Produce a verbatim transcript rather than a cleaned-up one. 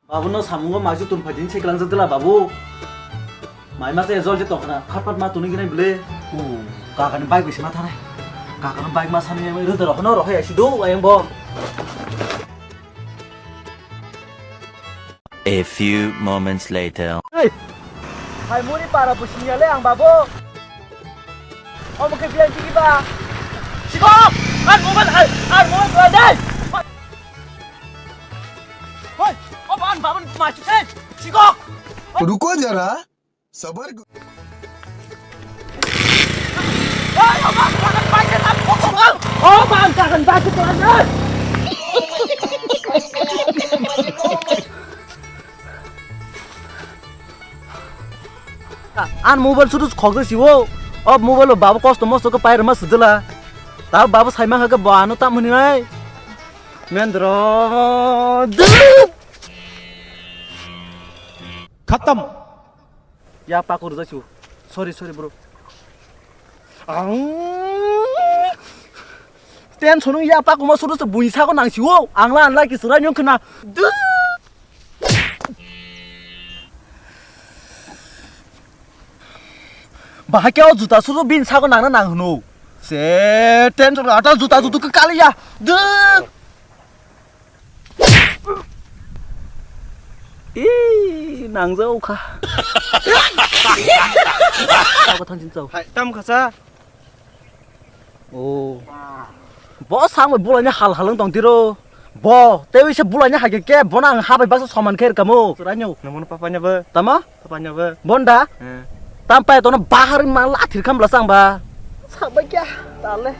Babu no samungo maisu tun phaidin se klang jadila babu. Mai ma se jol je tokna phat phat ma tuni ginai bile. O, kaka ni bike bai se ma thanai. Kaka ni bike ma sani mai rwda rok no rohai asi do ayang bo. A few moments later. Hey! Hai muri para businya le ang babu. Omo khe biang tigi ba. Sikok! Ar mobile, ar, ar mobile tuan dai! Hoi! Omo an baban maisu se! Sikok! रुको जरा, सबर करो। Hoi! Omo an baban maisu se! Omo an baban maisu se! An mobile sudu khokjak siwo. O mobile bo babo kosto mosto khe pairwma sudwla. Ta babo saima kha khe bo ano tam hwnwi nai. Mendro. Khatam. Ya pakur jasiwo. Sorry, sorry, bro. Ang tension wng ya pakuma suru se buini sago nang siwo. Ang la anla ki surai nyong khna. Bahai khe o juta suru bini sago nangna nang hwno. Se tension ata juta jutu khe kali ya. Dw. Ih, nangjago kha. Abo thang chin chao. Hai, tam khasa. Oh. Bo samwi bulaini hal hal wng tong tiro. Bo, tewi se bulaini hai khe ke, bono ang ha bai baksa soman khe rwkamo. Chwraino. Nangmano papa nya bo. Tama? Papa nya bo. Bonda? Eh. Tam pai tono bahar ma lathir kham bla chang ba. Sabai kya? Tale.